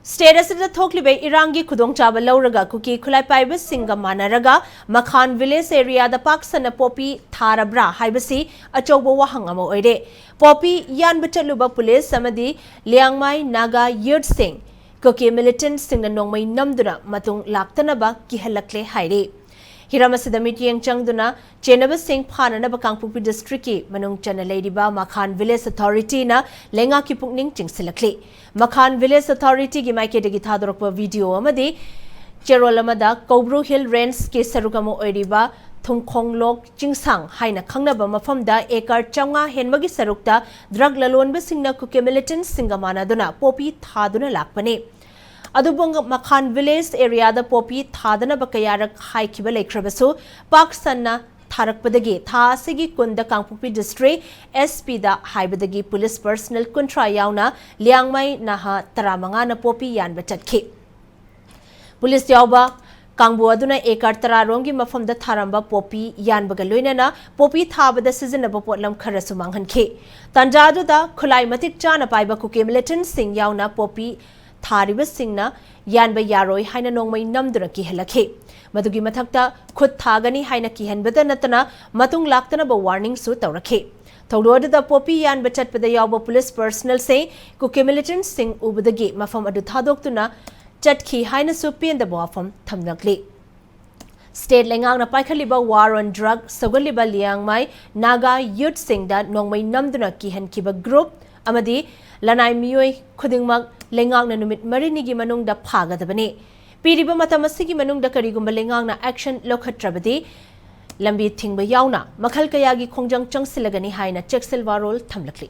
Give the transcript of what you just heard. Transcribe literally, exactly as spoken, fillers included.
State ꯑꯁꯤꯗ ꯊꯣꯛꯂꯤꯕ ꯏꯔꯥꯡꯒꯤ ꯈꯨꯗꯣꯡꯆꯥꯕ ꯂꯧꯔꯒ ꯀꯨꯀꯤ ꯈꯨꯠꯂꯥꯏ ꯄꯥꯏꯕꯁꯤꯡꯒ ꯃꯥꯟꯅꯔꯒ ꯃꯈꯥꯟ ꯚꯤꯂꯦꯖ ꯑꯦꯔꯤꯌꯥꯗ ꯄꯥꯛ ꯁꯟꯅ ꯄꯣꯄꯤ ꯊꯥꯔꯕ꯭ꯔꯥ ꯍꯥꯏꯕꯁꯤ ꯑꯆꯧꯕ ꯋꯥꯍꯪ ꯑꯃ ꯑꯣꯏꯔꯦ꯫ ꯄꯣꯄꯤ ꯌꯥꯟꯕ ꯆꯠꯂꯨꯕ ꯄꯨꯂꯤꯁ ꯑꯃꯗꯤ ꯂꯤꯌꯥꯡꯃꯥꯏ ꯅꯥꯒꯥ ꯌꯨꯠꯁꯤꯡ ꯀꯨꯀꯤ ꯃꯤꯂꯤꯇꯦꯟꯠꯁꯤꯡꯅ ꯅꯣꯡꯃꯩ ꯅꯝꯗꯨꯅ ꯃꯇꯨꯡ ꯂꯥꯛꯇꯅꯕ ꯀꯤꯍꯜꯂꯛꯂꯦ ꯍꯥꯏꯔꯤ꯫ ꯍꯤꯔꯝ ꯑꯁꯤꯗ ꯃꯤꯠꯌꯦꯡ ꯆꯪꯗꯨꯅ ꯆꯦꯟꯅꯕꯁꯤꯡ ꯐꯥꯅꯅꯕ ꯀꯥꯡꯄꯣꯛꯄꯤ ꯗꯤꯁꯇ꯭ꯔꯤꯛꯀꯤ ꯃꯅꯨꯡ ꯆꯟꯅ ꯂꯩꯔꯤꯕ ꯃꯈꯥꯟ ꯚꯤꯂꯦꯖ ꯑꯣꯊꯣꯔꯤꯇꯤꯅ ꯂꯩꯉꯥꯛꯀꯤ ꯄꯨꯛꯅꯤꯡ ꯆꯤꯡꯁꯤꯜꯂꯛꯂꯤ꯫ ꯃꯈꯥꯟ ꯚꯤꯂꯦꯖ ꯑꯣꯊꯣꯔꯤꯇꯤꯒꯤ ꯃꯥꯏꯀꯩꯗꯒꯤ ꯊꯥꯗꯣꯔꯛꯄ ꯚꯤꯗꯤꯑꯣ ꯑꯃꯗꯤ ꯆꯦꯔꯣꯜ ꯑꯃꯗ ꯀꯧꯕ꯭ꯔꯨ ꯍꯤꯜ ꯔꯦꯟꯖꯀꯤ ꯁꯔꯨꯛ ꯑꯃ ꯑꯣꯏꯔꯤꯕ ꯊꯨꯡꯈꯣꯡꯂꯣꯛ ꯆꯤꯡꯁꯥꯡ ꯍꯥꯏꯅ ꯈꯪꯅꯕ ꯃꯐꯝꯗ ꯑꯦꯀꯔ ꯆꯥꯝꯃꯉꯥ ꯍꯦꯟꯕꯒꯤ ꯁꯔꯨꯛꯇ ꯗ꯭ꯔꯒ ꯂꯂꯣꯟꯕꯁꯤꯡꯅ ꯀꯨꯀꯤ ꯃꯤꯂꯤꯇꯦꯟꯠꯁꯤꯡꯒ ꯃꯥꯟꯅꯗꯨꯅ ꯄꯣꯄꯤ ꯊꯥꯗꯨꯅ ꯂꯥꯛꯄꯅꯤ꯫ ꯑꯗꯨꯕꯨ ꯃꯈꯥꯟ ꯚꯤꯂꯦꯖ ꯑꯦꯔꯤꯌꯥꯗ ꯄꯣꯄꯤ ꯊꯥꯗꯅꯕ ꯀꯌꯥꯔꯛ ꯍꯥꯏꯈꯤꯕ ꯂꯩꯈ꯭ꯔꯕꯁꯨ ꯄꯥꯛ ꯁꯟꯅ ꯊꯥꯔꯛꯄꯗꯒꯤ ꯊꯥ ꯑꯁꯤꯒꯤ ꯀꯨꯟꯗ ꯀꯥꯡꯄꯣꯛꯄꯤ ꯗꯤꯁꯇ꯭ꯔꯤꯛ ꯑꯦꯁ ꯄꯤꯗ ꯍꯥꯏꯕꯗꯒꯤ ꯄꯨꯂꯤꯁ ꯄꯔꯁꯅꯦꯜ ꯀꯨꯟꯊ꯭ꯔꯥ ꯌꯥꯎꯅ ꯂꯤꯌꯥꯡꯃꯩ ꯅꯍꯥ ꯇꯔꯥꯃꯉꯥꯅ ꯄꯣꯄꯤ ꯌꯥꯟꯕ ꯆꯠꯈꯤ꯫ ꯄꯨꯂꯤꯁ ꯌꯥꯎꯕ ꯀꯥꯡꯕꯨ ꯑꯗꯨꯅ ꯑꯦꯀꯔ ꯇꯔꯥ ꯔꯣꯝꯒꯤ ꯃꯐꯝꯗ ꯊꯥꯔꯝꯕ ꯄꯣꯄꯤ ꯌꯥꯟꯕꯒ ꯂꯣꯏꯅꯅ ꯄꯣꯄꯤ ꯊꯥꯕꯗ ꯁꯤꯖꯤꯟꯅꯕ ꯄꯣꯠꯂꯝ ꯈꯔꯁꯨ ꯃꯥꯡꯍꯟꯈꯤ꯫ ꯇꯥꯟꯖꯥ ꯑꯗꯨꯗ ꯈꯨꯠꯂꯥꯏ ꯃꯇꯤꯛ ꯆꯥꯅ ꯄꯥꯏꯕ ꯀꯨꯀꯤ ꯃꯤꯂꯤꯇꯦꯟꯠꯁꯤꯡ ꯌꯥꯎꯅ ꯄꯣꯄꯤ ꯊꯥꯔꯤꯕꯁꯤꯡꯅ ꯌꯥꯟꯕ ꯌꯥꯔꯣꯏ ꯍꯥꯏꯅ ꯅꯣꯡꯃꯩ ꯅꯝꯗꯨꯅ ꯀꯤꯍꯜꯂꯛꯈꯤ꯫ ꯃꯗꯨꯒꯤ ꯃꯊꯛꯇ ꯈꯨꯠ ꯊꯥꯒꯅꯤ ꯍꯥꯏꯅ ꯀꯤꯍꯟꯕꯗ ꯅꯠꯇꯅ ꯃꯇꯨꯡ ꯂꯥꯛꯇꯅꯕ ꯋꯥꯔꯅꯤꯡꯁꯨ ꯇꯧꯔꯛꯈꯤ꯫ ꯊꯧꯗꯣꯛ ꯑꯗꯨꯗ ꯄꯣꯄꯤ ꯌꯥꯟꯕ ꯆꯠꯄꯗ ꯌꯥꯎꯕ ꯄꯨꯂꯤꯁ ꯄꯔꯁꯅꯦꯜꯁꯤꯡ ꯀꯨꯀꯤ ꯃꯤꯂꯤꯇꯦꯟꯠꯁꯤꯡ ꯎꯕꯗꯒꯤ ꯃꯐꯝ ꯑꯗꯨ ꯊꯥꯗꯣꯛꯇꯨꯅ ꯆꯠꯈꯤ ꯍꯥꯏꯅꯁꯨ ꯄꯦꯟꯗꯕ ꯋꯥꯐꯝ ꯊꯝꯂꯛꯂꯤ꯫ ꯁ꯭ꯇꯦꯠ ꯂꯩꯉꯥꯛꯅ ꯄꯥꯏꯈꯠꯂꯤꯕ ꯋꯥꯔ ꯑꯣꯟ ꯗ꯭ꯔꯒ ꯁꯧꯒꯠꯂꯤꯕ ꯂꯤꯌꯥꯡꯃꯥꯏ ꯅꯥꯒꯥ ꯌꯨꯠꯁꯤꯡꯗ ꯅꯣꯡꯃꯩ ꯅꯝꯗꯨꯅ ꯀꯤꯍꯟꯈꯤꯕ ꯒ꯭ꯔꯨꯞ ꯑꯃꯗꯤ ꯂꯅꯥꯏ ꯃꯤꯑꯣꯏ ꯈꯨꯗꯤꯡꯃꯛ ꯂꯩꯉꯥꯛꯅ ꯅꯨꯃꯤꯠ ꯃꯔꯤꯅꯤꯒꯤ ꯃꯅꯨꯡꯗ ꯐꯥꯒꯗꯕꯅꯤ꯫ ꯄꯤꯔꯤꯕ ꯃꯇꯝ ꯑꯁꯤꯒꯤ ꯃꯅꯨꯡꯗ ꯀꯔꯤꯒꯨꯝꯕ ꯂꯩꯉꯥꯛꯅ ꯑꯦꯛꯁꯟ ꯂꯧꯈꯠꯇ꯭ꯔꯕꯗꯤ ꯂꯝꯕꯤ ꯊꯤꯡꯕ ꯌꯥꯎꯅ ꯃꯈꯜ ꯀꯌꯥꯒꯤ ꯈꯣꯡꯖꯪ ꯆꯪꯁꯤꯜꯂꯒꯅꯤ ꯍꯥꯏꯅ ꯆꯦꯛꯁꯤꯜ ꯋꯥꯔꯣꯜ ꯊꯝꯂꯛꯂꯤ꯫